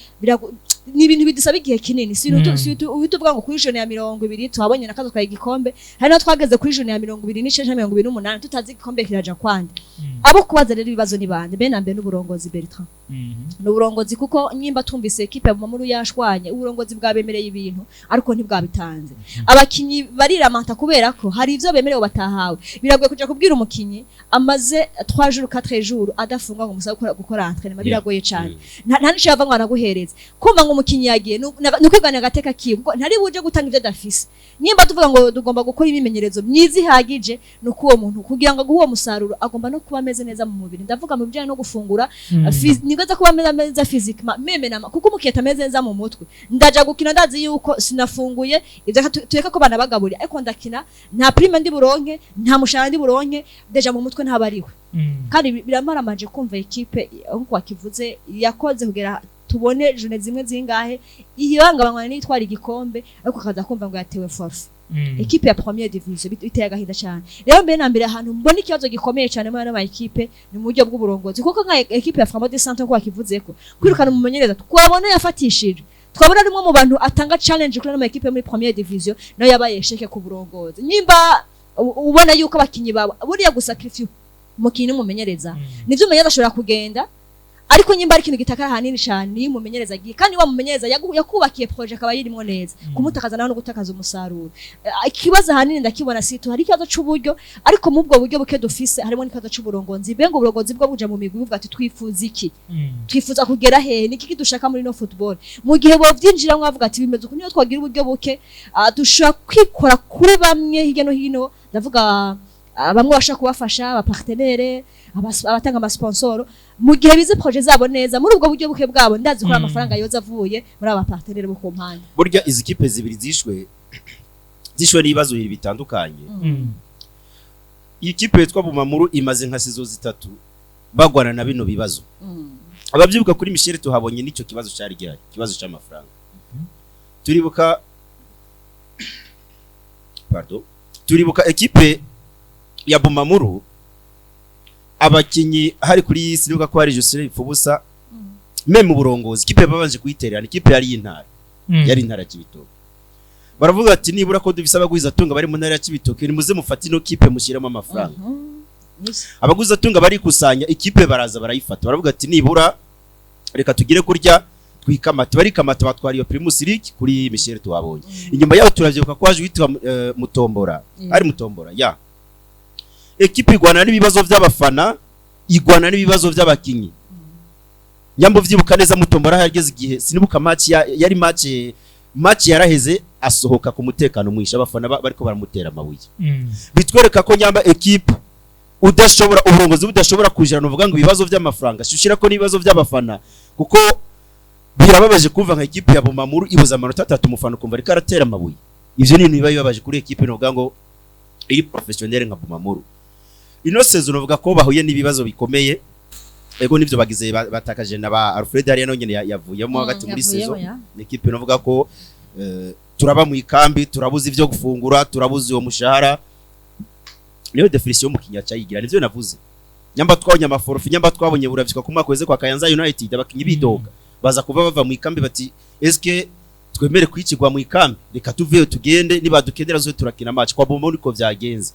[SPEAKER 3] Ni ibintu bidusaba igihe kinini, si ibintu si uhita uvuga ngo kuri journée ya 20 tuhabonye na kazo igikombe. Hari naho twageze kuri journée ya 29, 28 tutazi igikombe kiraja kwande. Abo kubaza rero ibibazo ni bande? Be na mbere n'uburongozi, Bertrand, ni uburongozi, kuko nyimba tumvise ekipe ya Bumamuru yashwanye, uburongozi bwabemereye ibintu ariko ntibwabitanze. Abakinyi bariramanta kubera ko hari ivyo bemerewe batahawe. Biragoye kuja kubwira umukinyi amaze 3 jours, 4 jours adafunga ngo musabe gukora entraînement. Biragoye cyane. Nta nico yava ngo anaguhereze. Kumva ngo umukinyi yagiye ni ukwiganira agateka kiwe, kuko ntari buje gutanga ivyo adafise. Nimba tuvuga ngo tugomba gukora imyimenyerezo myiza ihagije, ni uko uwo muntu kugira ngo aguhe uwo musaruro agomba no kuba ameze neza mu mubiri. Ndavuga mu bijyanye no gufungura, nigomba kuba ameze neza physiquement, même nama, kuko umukinyi atameze neza mu mutwe, ndaja gukina ndazi yuko sinafunguye ivyo, tureka ko bana bagaburira, ariko ndakina nta prime ndi buronke, nta mushahara ndi buronke, déjà mu mutwe ntabariwe. Kandi biramaramaje kumva ekipe nkuko wakivuze yakoze kugera tubone journées zimwe zingahe ihibangabanywa n'itwara igikombe, ariko akaza kumva ngo yatewe forfait, ekipe ya première division. Biteye agahinda cyane. Rero mbere na mbere ahantu mbona ikibazo gikomeye cyane muri ano ma ekipe ni mu buryo bw'uburongozi, kuko nka ekipe ya Flambeau du Centre, nkuko wakivuzeko, kwirukana umumenyereza twabona yafatishije, twabona ari umwe mu bantu atanga challenge kuri ano ma ekipe muri première division, nayo yabaye échec ku burongozi. Nimba ubona yuko abakinyi bawe buriya gusacrifice umukinyi n'umumenyereza, nivyo umumenyereza ashobora kugenda, ariko nyimba ari ikintu gitakara ahanini cyane niyo umumenyereza agiye, kandi wa mumenyereza yakubakiye projet akaba yirimwo neza, kumutakaza naho no gutakaza umusaruro. Ikibazo ahanini ndakibona situ hari ikibazo c'uburyo, ariko mu bwo buryo buke dufise harimo n'ikibazo c'uburongozi. Mbe ngo uburongozi bwo buja mu migwi buvuga ati twifuza iki, twifuza kugera hehe, niki dushaka muri no football? Mu gihe bovyinjiramwo bavuga ati bimeze uku, niyo twagira uburyo buke, dushobora kwikora kuri bamwe hirya no hino, ndavuga bamwe bashaka kubafasha, abapartenaire, abatanga amasponsoro, mu gihe bize projet zabo neza muri ubwo buryo buke bwabo, ndazi ko amafaranga yoza avuye muri aba partenaire bo ku mpande.
[SPEAKER 2] Burya izi kipe zibiri zishwe n'ibibazo bibiri bitandukanye. Iyi kipe yitwa Bumamuru imaze nka saison 3 bagwana na bino bibazo. Ababyibuka kuri Michel tuhabonye n'icyo kibazo cyari gihari, ikibazo cy'amafaranga. Turibuka, pardon, turibuka ekipe ya Bumamuru, abakinyi hari kuri iyi, sinibuka ko hari Jocelyn Pfubusa, même mu burongozi ikipe babanje kuyitererana. Ikipe yari y'intara, yari intara ya Cibitoke. Baravuga ati nibura ko dufise abagwiza tunga bari mu ntara ya Cibitoke, nimuze mufate ino kipe mushyiremo amafaranga. Abaguzi atunga barikusanya, ikipe baraza barayifata, baravuga ati nibura reka tugire kurya twikamata. Barikamata, batwara iyo Primus League kuri Michel tuhabonye. Inyuma yaho turavyibuka ko haje witwa Mutombora. Ari Mutombora ya ekipe igwana n'ibibazo by'abafana, igwana n'ibibazo by'abakinyi. Nyambo vyibuka neza, Mutombora yageze igihe, sinibuka match yari match yaraheze, asohoka ku mutekano mwisha, abafana bariko baramutera amabuye. Bitwereka ko nyamba ekipe udashobora, uburongozi budashobora kujana, uvuga ngo ibibazo by'amafaranga, shushira ko n'ibibazo by'abafana, kuko birababaje kumva nka ekipe ya Bumamuru ibuza amanota 3, umufana ukumva ariko aratera amabuye. Ivyo ni ibintu biba bibabaje kuri ekipe novuga ngo iri professionnel nka Bumamuru. Ino saison uvuga ko bahuye n'ibibazo bikomeye. Ego nivyo, bagize batakaje na ba Alfred hariya nonyene yavuyemo hagati muri saison. Ni ekipe novuga ko turaba mu ikambi, turabuze ivyo gufungura, turabuze uwo mushahara. Niyo definition y'umukinnyi acayigira. Nivyo navuze, nyamba twabonye amaforfait, nyamba twabonye buravyika ku mwaka weze kwa Kayanza United, abakinyi bidoga baza kuva bava mu ikambi bati eske twemere kwicirwa mu ikambi, reka tuveyo tugende, niba dukenera zo turakina match. Kwa Bombo niko vyagenze,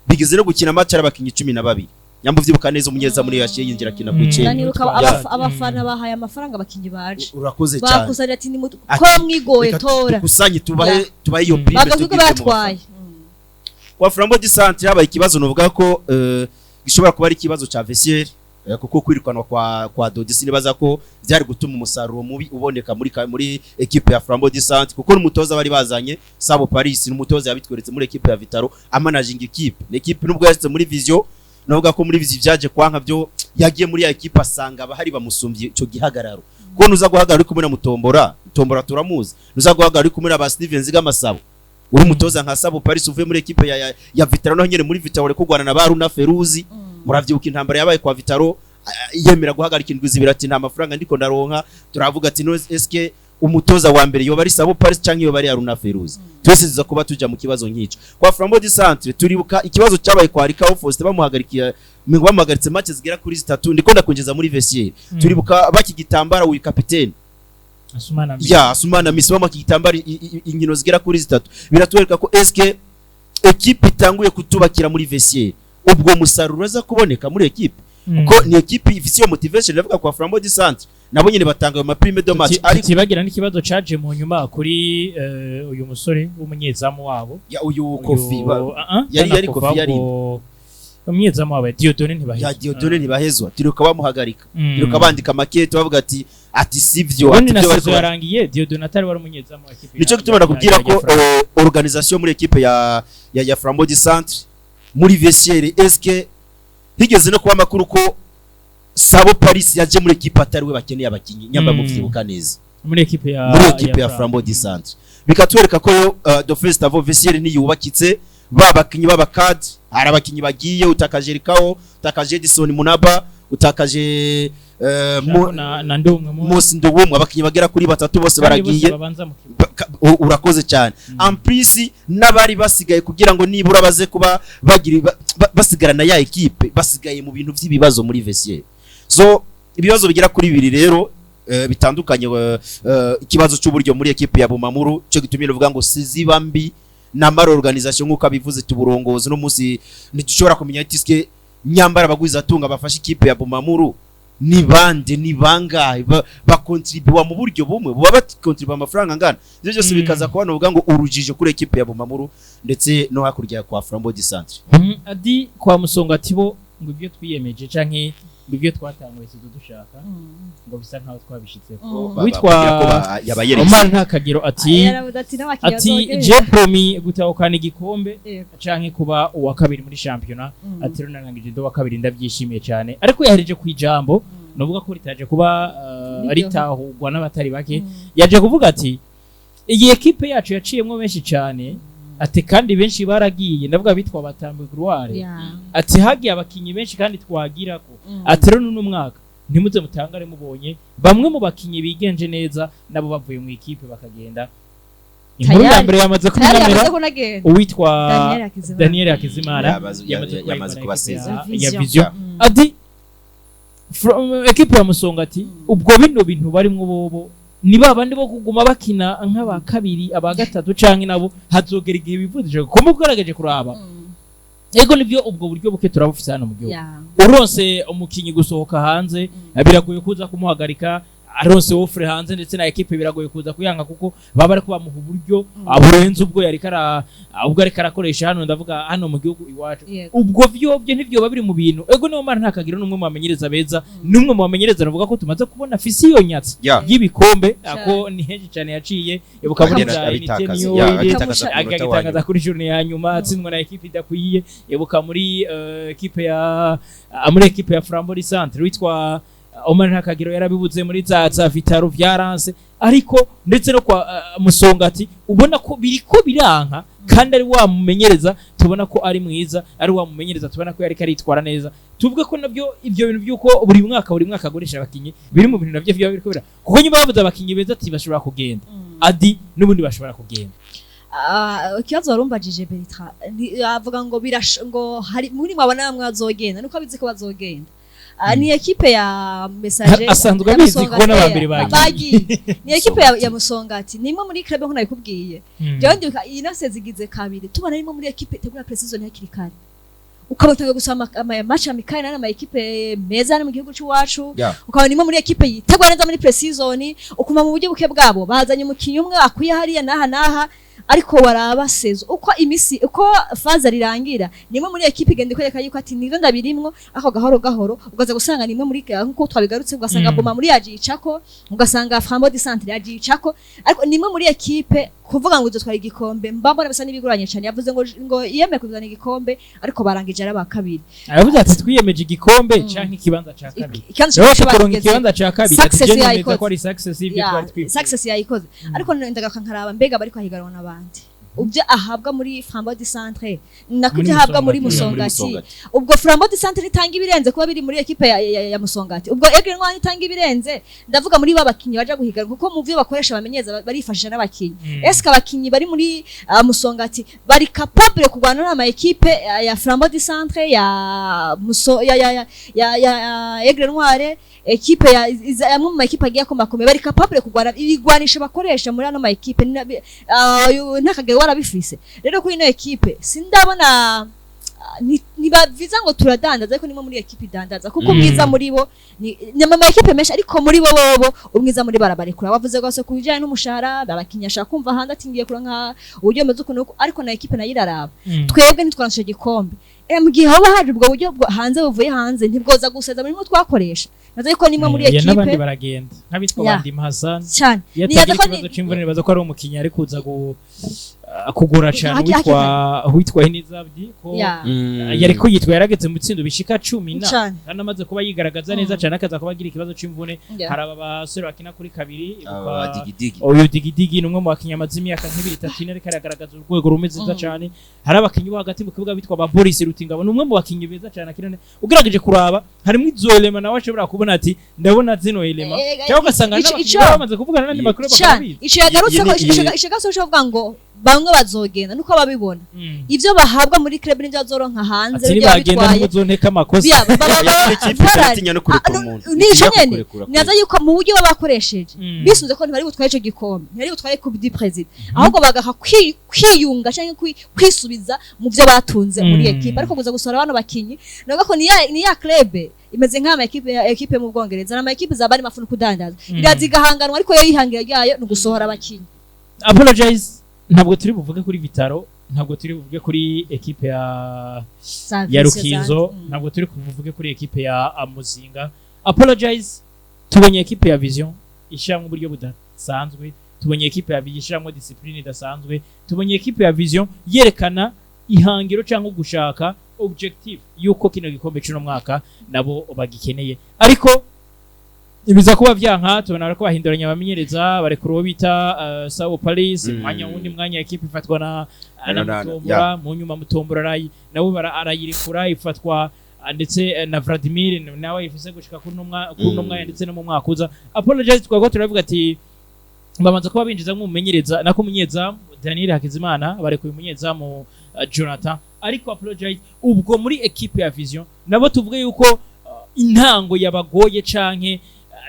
[SPEAKER 2] bigeze no gukina match ari abakinyi 12. Nyamba uvyibuka neza, umunyezamu niyo yaciye yinjira akina ku 9.
[SPEAKER 3] Ndanibuka abafana bahaye amafaranga abakinyi baje.
[SPEAKER 2] Urakoze cyane.
[SPEAKER 3] Bakusanya ati ni
[SPEAKER 2] Ati,
[SPEAKER 3] ko mwigoye,
[SPEAKER 2] reka
[SPEAKER 3] tora.
[SPEAKER 2] Dukusanye tubahe, tubahe iyo prime.
[SPEAKER 3] Bagavuga
[SPEAKER 2] Tugire mu
[SPEAKER 3] batwaye.
[SPEAKER 2] Kwa Flambeau du Centre habaye ikibazo novuga ko gishobora kuba ari ikibazo ca vestiaire. Kuko kwirukanwa kwa Dodi sinibaza ko byari gutuma umusaruro mubi uboneka muri equipe ya Flambeau du Centre, kuko n'umutoza bari bazanye Sabo Paris n'umutoza yabitweretse muri equipe ya Vitaro amanaging equipe. Ni equipe nubwo yashitse muri Vision, navuga ko muri Vision byaje kwanka, byo yagiye muri ya equipe asanga abahari bamusumbye ico gihagararo, kuko nuza guhagarara uri kumwe na Mutombora, Mutombora turamuzi, nuza guhagarara uri kumwe na ba Steven Zigamasabo, uri umutoza nka Sabo Paris uvuye muri equipe ya Vitaro, naho nyene muri Vitaro uri kurwana na Baruna Feruzi. Muravyibuka intambara yabaye kwa Vitaro, yemera guhagarika indwi zibiri ati nta mafaranga ndiko ndaronka. Turavuga ati no, eske umutoza wa mbere yoba ari Sabo Paris canke yoba ari Aruna Feruzi? Twese tuza kuba tuja mu kibazo nk'ico. Kwa Flambeau du Centre turibuka ikibazo cyabaye kwa Rikao Faustin, bamuhagarikiye, bamuhagaritse match zigera kuri zitatu, ndiko ndakwinjiza muri vestiaire. Turibuka bakigitambara uyu kapitene
[SPEAKER 1] Asumana Misi.
[SPEAKER 2] Ya Asumana Misi, bamuha igitambara inkino zigera kuri zitatu. Biratwereka ko eske equipe itanguye kutubakira muri vestiaire, ubwo musaruro aza kuboneka muri equipe, kuko ni equipe ifise iyo motivation. Ndavuga kwa Flambeau du Centre nabo nyene batanga ayo maprime de match, ariko
[SPEAKER 1] Tutibagira n'ikibazo caje mu nyuma kuri uyu musore w'umunyezamu wabo.
[SPEAKER 2] Ya, uyu Kofi yari
[SPEAKER 1] Kofi
[SPEAKER 2] Kofi, yari
[SPEAKER 1] umunyezamu wabo Dieudonné Ntibahezwa.
[SPEAKER 2] Ya Dieudonné Ntibahezwa, turibuka bamuhagarika, turibuka bandika makete bavuga ati sivyo,
[SPEAKER 1] Ubundi
[SPEAKER 2] ati
[SPEAKER 1] na
[SPEAKER 2] ibyo bariko
[SPEAKER 1] saison yarangiye Dieudonné atari wari umunyezamu wa equipe
[SPEAKER 2] Nico gituma nakubwira ko organisation muri equipe ya Flambeau du Centre muri vestiaire, eske higeze no kuba amakuru ko Sabo Paris yaje muri equipe atari we bakeneye abakinyi, nyamba muvyibuka neza.
[SPEAKER 1] Muri equipe ya
[SPEAKER 2] Muri equipe ya Flambeau du Centre, bikatwereka ko de first of all vestiaire niyubakitse, ba bakinyi baba cadre, hari abakinyi bagiye, utakaje Rikao, utakaje Edison Munaba, utakaje
[SPEAKER 1] na Ndumwe mu
[SPEAKER 2] Musi Nduwumwe, abakinyi bagera kuri batatu bose
[SPEAKER 1] kandi bose
[SPEAKER 2] baragiye.
[SPEAKER 1] Babanza mu kibuga.
[SPEAKER 2] Urakoze cyane. En plus n'abari basigaye kugira ngo nibura baze kuba bagira basigarana ya equipe, basigaye mu bintu by'ibibazo muri vestiaire. So ibibazo bigera kuri bibiri rero bitandukanye, ikibazo cy'uburyo muri equipe ya Bumamuru, cyo gitumye ruvuga ngo siziba mbi na mara organisation, nkuko abivuze tuburongozi no munsi ntidushobora kumenya ati eske nyambara abagwiza atunga bafashe ikipe ya Bumamuru ni bande, ni bangahe, bakontribuwa mu buryo bumwe, buba bakontribuwa amafaranga angana, ibyo byose bikaza kuba novuga ngo urujijo kuri equipe ya Bumamuru ndetse no hakurya kwa Flambeau du Centre.
[SPEAKER 1] Adi kwa Musonga atibo ngo ibyo twiyemeje canke ngo ibyo twatanguye tuzo dushaka ngo bisa nkaho twabishitseko.
[SPEAKER 2] Bakubwira ko yabayeretse.
[SPEAKER 1] Omar Ntakagero ati
[SPEAKER 3] Yaravuze ati n'abakinnyi
[SPEAKER 1] ati
[SPEAKER 3] bazogenda.
[SPEAKER 1] je promis gutahukana igikombe canke kuba uwa kabiri muri shampiyona. Ati rero narangije ndo wa kabiri, ndabyishimiye cyane, ariko yahereje ku ijambo novuga ko ritaje kuba
[SPEAKER 3] Niryo.
[SPEAKER 1] ritahurwa n'abatari bake. Yaje kuvuga ati iyi ekipe yacu yaciyemwo benshi cyane, ati kandi benshi baragiye, ndavuga bitwa Batambwe Gloire. Ati hagiye abakinyi benshi kandi twagira ko ati rero n'uno mwaka ntimuze mutangare mubonye bamwe mu bakinyi bigenje neza nabo bavuye mu ikipe bakagenda. Inkuru ya
[SPEAKER 3] Tayari.
[SPEAKER 1] mbere yamaze
[SPEAKER 3] Tayari
[SPEAKER 1] kunamira
[SPEAKER 3] yamaze kunagenda.
[SPEAKER 1] uwitwa
[SPEAKER 3] Daniel Hakizimana.
[SPEAKER 1] Daniel Hakizimana yamaze kuba
[SPEAKER 2] Yamaze
[SPEAKER 1] yitwa
[SPEAKER 2] kubasezera.
[SPEAKER 1] ekipe ya
[SPEAKER 3] Vision.
[SPEAKER 1] Vision. Ati from ekipe ya Musonga ati ubwo bino bintu barimwo bobo ni babandi bo kuguma bakina nk'aba kabiri, aba gatatu, canke nabo hazogera igihe bivuzije ko mugaragaje kuraba. Ego nivyo, ubwo buryo buke turabufise hano mu gihugu. Uronse umukinyi gusohoka hanze biragoye kuza kumuhagarika, aronse offre hanze ndetse na ekipe biragoye kuza kuyanga, kuko baba bariko bamuha uburyo burenze ubwo yariko ara ubwo ariko arakoresha hano, ndavuga hano mu gihugu iwacu. Ubwo vyovyo ntivyoba biri mu bintu. Ego niyo mara Ntakagiro n'umwe mu bamenyereza beza, n'umwe mu bamenyereza navuga ko tumaze kubona afise iyo nyatsi y'ibikombe, ako ni henshi cyane yaciye ibuka muri
[SPEAKER 2] Agenda
[SPEAKER 1] za
[SPEAKER 2] abitakaza.
[SPEAKER 1] Unité
[SPEAKER 2] Ya,
[SPEAKER 1] Niyo
[SPEAKER 2] agitakaza ku munota wa
[SPEAKER 1] agagitangaza
[SPEAKER 2] nyuma.
[SPEAKER 1] kuri journée ya nyuma atsindwa na ekipe idakwiye. Ibuka muri ekipe ya muri ekipe ya Flambeau du Centre witwa Omar Ntakagiro yarabibuze muri za Vitaro vyaranse, ariko ndetse no kwa Musongati ubona ko biriko biranka, kandi ari wa mumenyereza tubona ko ari mwiza, ari wa mumenyereza tubona ko yariko aritwara neza. Tuvuge ko nabyo ibyo bintu byuko buri mwaka agurisha abakinyi biri mu bintu nabyo byaba biriko bira, kuko nyuma bavuze abakinyi beza ati bashobora kugenda, adi n'ubundi bashobora kugenda.
[SPEAKER 3] Ikibazo warumbajije Bertrand, avuga ngo birash ngo hari muri mwabona bamwe bazogenda nuko abizi ko bazogenda. Ni ekipe ya Messager
[SPEAKER 1] Asanzwe
[SPEAKER 3] ya
[SPEAKER 1] abizi
[SPEAKER 3] Musongati,
[SPEAKER 1] kuko n'abambere bagiye.
[SPEAKER 3] Bagiye. Ni ekipe ya Musongati, ni imwe muri club nko nabikubwiye. Jewe ndibuka iyi nase zigize kabiri tubona rimwe muri ekipe itegura pre-season hakiri kare, ukaba gusoma ama match amicale n'ama ekipe meza hano mu gihugu cy'iwacu. Ukabona imwe muri ekipe yitegura neza muri pre-season, ukuma mu buryo buke bwabo bazanye umukinnyi umwe akwiye hariya n'aha n'aha. Ariko waraba saison uko imisi uko phase rirangira, nimwe muri ekipe igenda ikwereka yuko ati nivyo ndabirimwo, ako gahoro gahoro ugaza gusanga nimwe muri, nkuko twabigarutse, ugasanga Bumamuru yagicako, ugasanga Flambeau du Centre yagicako. Ariko nimwe muri ekipe kuvuga ngo izotwara igikombe, mbambona bisa n'ibigoranye cyane. Yavuze ngo yemeye kuzana igikombe, ariko barangije ari aba kabiri.
[SPEAKER 1] Aravuze ati twiyemeje igikombe canke ikibanza ca kabiri.
[SPEAKER 3] Ikibanza
[SPEAKER 1] rero
[SPEAKER 3] ca
[SPEAKER 1] tukuronka
[SPEAKER 3] kabiri.
[SPEAKER 1] Ikibanza ca kabiri, ati
[SPEAKER 3] Success
[SPEAKER 1] je nemeza
[SPEAKER 3] yayikoze.
[SPEAKER 1] ko ari success y'ibyo twari twifuza.
[SPEAKER 3] Success yayikoze, ariko ndagaruka nkaraba mbega bariko ahiganwa n'abandi, ubyo ahabwa muri Flambeau du Centre nako
[SPEAKER 1] Muri
[SPEAKER 3] ibyo ahabwa muri
[SPEAKER 1] Musongati.
[SPEAKER 2] Muri
[SPEAKER 3] Musongati, ubwo Flambeau du Centre itanga ibirenze kuba biri muri ekipe ya Musongati, ubwo Aigle Noir itanga ibirenze. Ndavuga muri ba bakinyi baja guhiganwa, kuko mu byo bakoresha bamenyeza barifashisha n'abakinyi. Eske abakinyi bari muri Musongati bari capable kurwana n'ama ekipe ya Flambeau du Centre, ya Muso ya Aigle Noir, ekipe ya amwe mu ma ekipe agiye akomakomeye, bari capable kurwana ibigwanisho bakoresha muri ano ma ekipe ntakagero warabifise? Rero kuri ino ekipe sindabona, ntibaviza ngo turadandaza, ariko nimwe muri ekipe idandaza, kuko umwiza muri bo ni ama ekipe menshi, ariko muri bo bobo umwiza muri barabarekura. Wavuze rwose ku bijyanye n'umushahara, abakinnyi ashaka kumva hanze ati ngiye kuronka uburyo bumeze uku n'uku, ariko na ekipe nayo iraraba. Twebwe ntitwaronse ico gikombe. Mu gihe hoba haje ubwo buryo hanze buvuye hanze, ntibwoza guseza muri twakoresha nazo, ariko nimwe muri
[SPEAKER 1] Ya, n'abandi
[SPEAKER 3] ekipe
[SPEAKER 1] baragenda nk'abitwa Bandim Hassan.
[SPEAKER 3] Cyane.
[SPEAKER 1] Iyo
[SPEAKER 3] Nibaza
[SPEAKER 1] atagira
[SPEAKER 3] ko
[SPEAKER 1] ikibazo c'imvune, nibaza ko ari umukinyi ari kuza kugura cane witwa Hinizabdi ko yariko yitwa yarageze mu bitsindo bishika 10 na kandi amaze kuba yigaragaza neza cane, akaza kuba agira ikibazo c'imvune. Hari aba basore bakina kuri kabiri,
[SPEAKER 2] Aba digidigi.
[SPEAKER 1] Uyu digidigi ni umwe mu bakinyi amaze imyaka nk'ibiri, itatu, ine ariko aragaragaza urwego rumeze neza cane. Hari abakinyi bo hagati mu kibuga bitwa ba Boris Rutingabo, ni umwe mu bakinyi beza cane akina neza. Ugerageje kuraba harimo izo éléments, nawe ashobora kubona ati ndabona zino éléments, cyangwa ugasanga n'abakinyi baba bamaze kuvugana n'andi makuru
[SPEAKER 3] Cyane.
[SPEAKER 1] bakabizi.
[SPEAKER 3] Ico yagarutse ko
[SPEAKER 2] Iyi
[SPEAKER 3] ico yagarutse ko kuvuga ngo bamwe bazogenda nuko babibona ivyo bahabwa muri club n'ivyo bazoronka hanze
[SPEAKER 1] Ati
[SPEAKER 3] n'ibyo
[SPEAKER 1] nibagenda
[SPEAKER 3] bitwaye
[SPEAKER 1] ntimuzonteka amakosa.
[SPEAKER 2] Ikipe iratinya no kurekura umuntu.
[SPEAKER 3] Nico
[SPEAKER 2] Itinya
[SPEAKER 3] nyene
[SPEAKER 2] kukurekura.
[SPEAKER 3] Nibaza yuko mu buryo baba bakoresheje, bisunze ko ntibari butwaye ico gikombe, ntibari butwaye coupe du président, ahubwo bagaha kwiyunga canke kwisubiza mu vyo batunze muri ekipe. Ariko kuza gusohora bano bakinyi, navuga ko ni ya club imeze nk'ama ekipe mu Bwongereza n'ama ekipe za bari mafu no kudandaza, iraza igahanganwa, ariko yo yihangira ryayo ni ugusohora abakinyi.
[SPEAKER 1] Apologize, ntabwo turi buvuge kuri Vital'O, ntabwo turi buvuge kuri ekipe ya Rukinzo, ntabwo turi buvuge kuri ekipe ya Muzinga. Apologize, tubonye ekipe ya Vision ishyiramo uburyo budasanzwe, tubonye ekipe ya Vision ishyiramo discipline idasanzwe, tubonye ekipe ya Vision yerekana ihangiro cyangwa gushaka objective yuko kino gikombe cy'uno mwaka nabo bagikeneye, ariko biza kuba vyanka. Tubona bariko bahinduranya abamenyereza, barekura uwo bita Sao Paris, mwanya wundi mwanya ekipe ifatwa na Mutombora, mu nyuma Mutombora nawe arayirekura, ifatwa ndetse na Vladimir nawe ifise gushika kuri uno mwanya ndetse no mu mwaka uza. Apologize, twagwa turavuga ati bamaze kuba binjiza nk'umumenyereza, nako umunyezamu Daniel Hakizimana, barekuye umunyezamu Jonathan. Ariko apologize, ubwo muri ekipe ya Vision nabo tuvuge yuko intango yabagoye, canke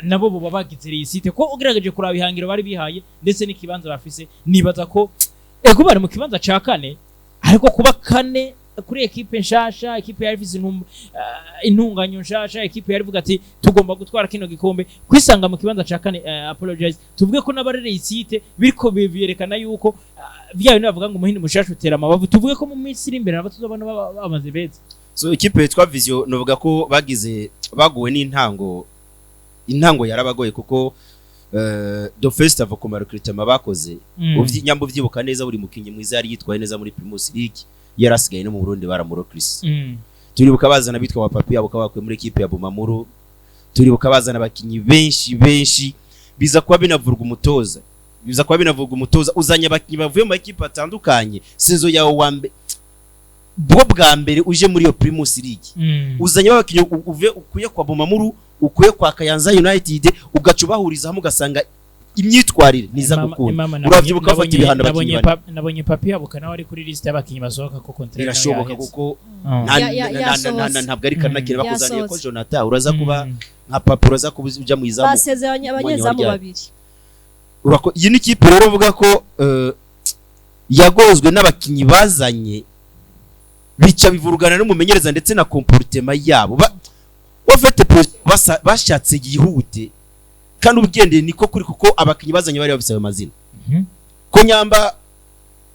[SPEAKER 1] nabo boba bagize réussite, ko ugerageje kuraba ihangiro bari bihaye ndetse n'ikibanza bafise, nibaza ko ego bari mu kibanza ca kane, ariko kuba kane kuri ekipe nshasha, ekipe yari ifise intunganyo nshasha, ekipe yari ivuga ati tugomba gutwara kino gikombe, kwisanga mu kibanza ca kane, apologize, tuvuge ko n'abari réussite biriko byerekana yuko vya bintu bavuga ngo umuhindi mushasha utera amabavu. Tuvuge ko mu minsi iri imbere nabo tuzobona bamaze beza.
[SPEAKER 2] So ikipe yitwa Vision, novuga ko bagize baguwe n'intango, intango yarabagoye, kuko the first of ku recruitment bakoze, nyamba uvyibuka neza, buri mukinyi mwiza yari yitwaye neza muri Primus League yarasigaye no mu Burundi baramurokrise. Turibuka bazana bitwa wa Papi abo bakuye muri ekipe ya Bumamuru, turibuka bazana abakinyi benshi benshi, biza kuba binavurwa umutoza, biza kuba binavurwa umutoza uzanye abakinyi bavuye mu ekipe atandukanye, saison yawe wa mbe bwo bwa mbere uje muri iyo Primus League, uzanye abakinyi uve ukuye kwa Bumamuru, ukuye kwa Kayanza United, ugaca ubahuriza hamwe, ugasanga imyitwarire niza gukunda. Uravyibuka bafata ibihano abakinyi bane.
[SPEAKER 1] Nabonye Papi Habuka nawe ari kuri liste y'abakinyi basohoka ko contrat nawe
[SPEAKER 2] Birashoboka
[SPEAKER 1] yaheze.
[SPEAKER 2] kuko
[SPEAKER 3] Yasohotse.
[SPEAKER 2] ntabwo ari kanakira bakuzaniye ko
[SPEAKER 3] Yasohotse.
[SPEAKER 2] Jonathan uraza kuba nka Papa, uraza kuba uja mu izamu
[SPEAKER 3] Basezeranye abanyezamu
[SPEAKER 2] ryari.
[SPEAKER 3] babiri.
[SPEAKER 2] Iyi ni ikipe rero uvuga ko yagozwe n'abakinyi bazanye, bica bivurugana n'umumenyereza ndetse na comportement yabo. Bafite bashatse yihute, kandi ugendeye niko kuri, kuko abakinyi bazanye bari bafise ayo mazina ko nyamba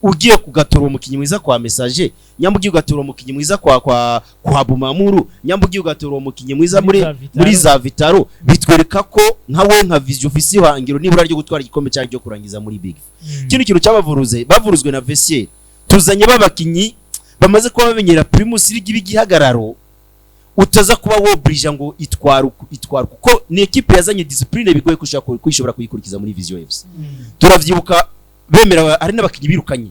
[SPEAKER 2] Ugiye kugatora umukinyi mwiza kwa Messager, nyamba ugiye ugatora umukinyi mwiza kwa Bumamuru, nyamba ugiye ugatora umukinyi mwiza muri za Vitaro, bitwereka ko nka we nka Vision ufise ihangiro nibura ryo gutwara igikombe cyangwa ryo kurangiza muri Big. Ikindi kintu cyabavuruze, bavuruzwe na vestiaire. Tuzanye babakinyi bamaze kuba bamenyera Primus League b'igihagararo, utaza kuba wobrija ngo itwara uku, itwara uku. Kuko ni ekipe yazanye discipline bigoye kushaka kuyishobora kuyikurikiza muri Vision FC. Turavyibuka bemera hari n'abakinyi birukanye,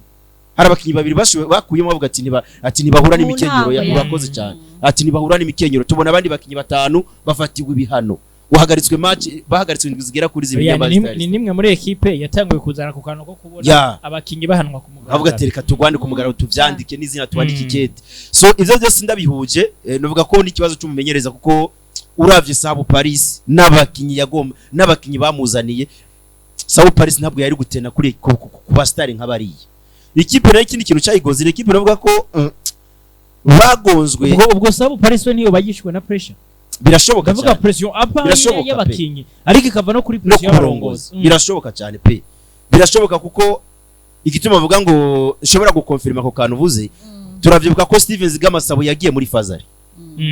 [SPEAKER 2] hari abakinyi babiri bakuyemo bavuga ati niba ati ntibahura
[SPEAKER 3] Mu
[SPEAKER 2] n'imikenyero ya
[SPEAKER 3] ntango, ya.
[SPEAKER 2] Urakoze cyane, ati ntibahura n'imikenyero. Tubona abandi bakinyi batanu bafatiwe ibihano, wahagaritswe match, bahagaritswe indwi zigera kuri zibiri.
[SPEAKER 1] Oya, ni
[SPEAKER 2] y'aba
[SPEAKER 1] ni nimwe muri ekipe yatanguye kuzana ku kantu ko kubona abakinyi bahanwa ku mugaragaro.
[SPEAKER 2] Avuga ati reka tugwane ku mugaragaro, tuvyandike n'izina, twandike ikete. So ivyo byose ndabihuje, nuvuga ko n'ikibazo cy'umumenyereza, kuko uravye Sabu Paris n'abakinyi yagomba n'abakinyi bamuzaniye, Sabu Paris ntabwo yari gutena kuri ku ba star nk'abariya. Ikipe nayo, ikindi kintu cyayigoze ni ikipe navuga ko bagonzwe.
[SPEAKER 1] Ubwo Sabu Paris we niyo bagishwe na pressure.
[SPEAKER 2] Birashoboka
[SPEAKER 1] Ndavuga
[SPEAKER 2] cyane.
[SPEAKER 1] pression apa
[SPEAKER 2] Birashoboka pe.
[SPEAKER 1] y'abakinyi, ariko ikava no kuri
[SPEAKER 2] No
[SPEAKER 1] pression
[SPEAKER 2] ku burongozi.
[SPEAKER 1] y'abarongozi.
[SPEAKER 2] Birashoboka cyane pe, birashoboka, kuko igituma bavuga ngo nshobora gukonfirma ako kantu uvuze, turavyibuka ko Steven Zigamasabo yagiye muri Fazari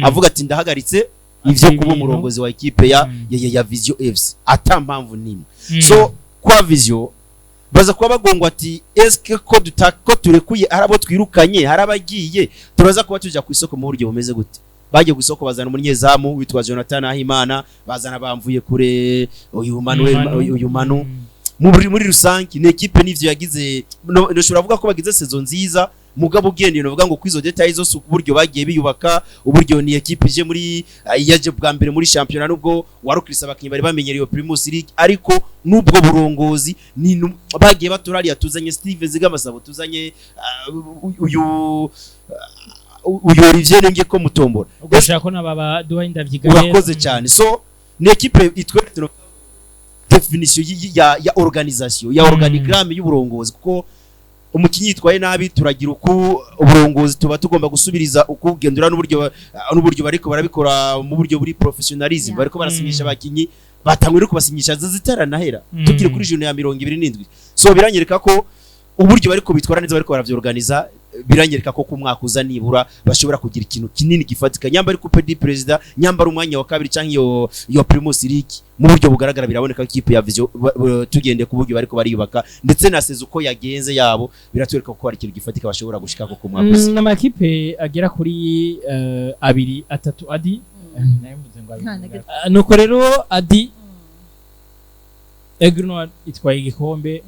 [SPEAKER 2] avuga ati ndahagaritse ivyo
[SPEAKER 1] Ati
[SPEAKER 2] kuba
[SPEAKER 1] ibintu.
[SPEAKER 2] umurongozi wa ekipe ya ya Vision FC ata mpamvu nimwe. So kwa Vision baza kuba bagongwa ati eske ko ko turekuye, hari abo twirukanye, hari abagiye, turaza kuba tuja ku isoko mu buryo bumeze gute? Bagiye ku isoko bazana umunyezamu witwa Jonathan Ahimana, bazana bamvuye kure uyu Manuel, uyu Manu. Muri rusange ni ekipe n'ivyo yagize nshobora kuvuga ko bagize saison nziza, mugabo ugendeye novuga ngo kwizo détails zose, uburyo bagiye biyubaka, uburyo ni ekipe ije muri yaje bwa mbere muri championnat, nubwo warukirisa abakinyi bari bamenyereye iyo Primus League, ariko nubwo burongozi ni bagiye batora hariya, tuzanye Steve Zigamasabo, tuzanye uyu Olivier ngiye ko mutombora.
[SPEAKER 1] Ubwo ushaka ko n'ababa duha indavyiga.
[SPEAKER 2] Urakoze cyane. So ni ekipe itwereka définition ya organisation ya organigramme y'uburongozi, kuko umukinyi yitwaye nabi turagira uku, uburongozi tuba tugomba gusubiriza uku, gendura n'uburyo bariko barabikora mu buryo buri professionalism. Bariko barasinyisha abakinyi, batanguye no kubasinyisha zitaranahera, tukiri kuri journée ya 27. So biranyereka ko uburyo bariko bitwara neza, bariko baravyorganiza, biranyereka ko ku mwaka uza nibura bashobora kugira ikintu kinini gifatika, nyamba ari Coupe du Président, nyamba ari umwanya wa kabiri canke iyo Primus League. Mu buryo bugaragara biraboneka ko ikipe ya Vision tugendeye ku buryo bariko bariyubaka ndetse na saison uko yagenze yabo, biratwereka ko hari ikintu gifatika bashobora gushikako ku mwaka uza.
[SPEAKER 1] Amakipe agera kuri abiri, atatu, adi nayo mvuze ngo abiri.
[SPEAKER 3] Nta na gato.
[SPEAKER 1] Nuko rero adi, Aigle Noir itwaye igikombe,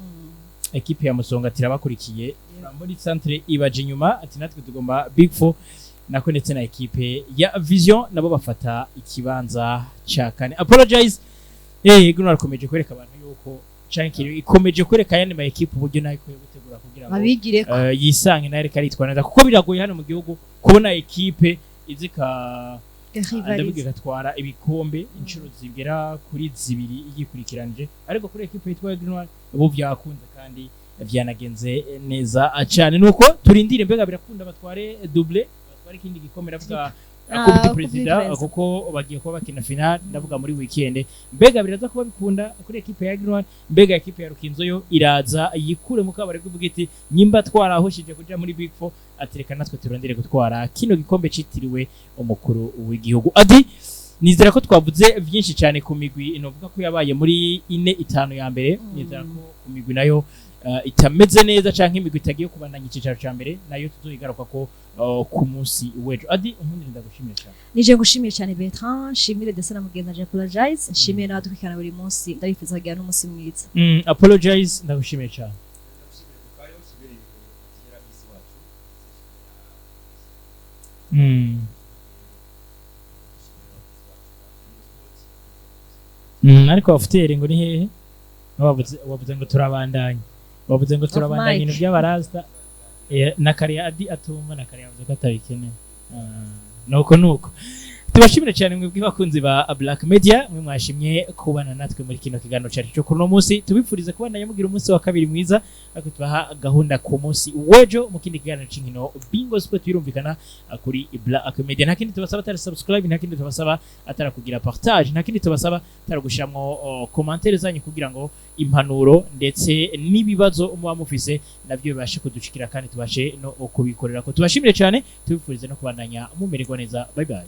[SPEAKER 1] ekipe ya Musonga tirabakurikiye, muri centre ibaje inyuma ati natwe tugomba Big Four nako, ndetse na ekipe ya Vision nabo bafata ikibanza ca kane. Apologize, Aigle Noir ikomeje kwereka abantu yuko canke ikomeje kwereka ayandi ma ekipe uburyo nayo ikwiye gutegura kugira ngo
[SPEAKER 3] babigire ko
[SPEAKER 1] yisange nayo ariko aritwara neza, kuko biragoye hano mu gihugu kubona ekipe izika ndavuga igatwara ibikombe inshuro zigera kuri zibiri yikurikiranije, ariko kuri ekipe yitwa Green One ubu byakunze kandi vyanagenze neza cyane. Nuko turindire mbega birakunda batware double, batware ikindi gikombe, ndavuga Coupe du
[SPEAKER 3] Coupe du
[SPEAKER 1] Président,
[SPEAKER 3] Président.
[SPEAKER 1] kuko bagiye kuba bakina final, ndavuga muri weekend. Mbega biraza kuba bikunda kuri ekipe ya Green One? Mbega ekipe ya Rukinzo yo iraza yikure mu kabari kuvuga iti nyimba twarahushije kuja muri Big Four, atereka natwe turondere gutwara kino gikombe citiriwe umukuru w'igihugu? Adi, nizera ko twavuze byinshi cyane ku migwi novuga ko yabaye muri ine itanu ya mbere. Nizera ko ku migwi nayo itameze neza canke imigwi itagiye kubandanya icicaro ca mbere nayo tuzoyigaruka ko ku munsi w'ejo. Adi, unkundire ndagushimiye cyane.
[SPEAKER 3] Nije ngushimiye cyane Bertrand, nshimire ndetse na mugenzi wanje Apologize, nshimiye n'abadukurikirana buri munsi, ndabifuza kugira n'umunsi mwiza.
[SPEAKER 1] Apologize, ndagushimiye cyane. Ariko bafuteri ngo ni hehe? Wavuze ngo turabandanya, wavuze ngo turabandanya
[SPEAKER 3] mic.
[SPEAKER 1] Ibintu by'abarasta. Na kare Adi atumva, na kare yavuze ko atabikeneye. Nuko nuko. Tubashimire cyane mwebwe bakunzi ba Black Media, mwe mwashimye kubana natwe muri kino kiganiro cyacu cyo kuno munsi. Tubifurize kubandanya mugira umunsi wa kabiri mwiza, ariko tubaha gahunda ku munsi w'ejo mu kindi kiganiro cy'inkino Bingo Sport, birumvikana kuri Black Media. Nta kindi tubasaba atari subscribe, nta kindi tubasaba atari kugira partage, nta kindi tubasaba atari gushiramwo commentaire zanyu kugira ngo impanuro ndetse n'ibibazo muba mufise nabyo bibashe kudushikira kandi tubashe no kubikorera ko. Tubashimire cyane, tubifurize no kubandanya mumererwa neza. Bye bye.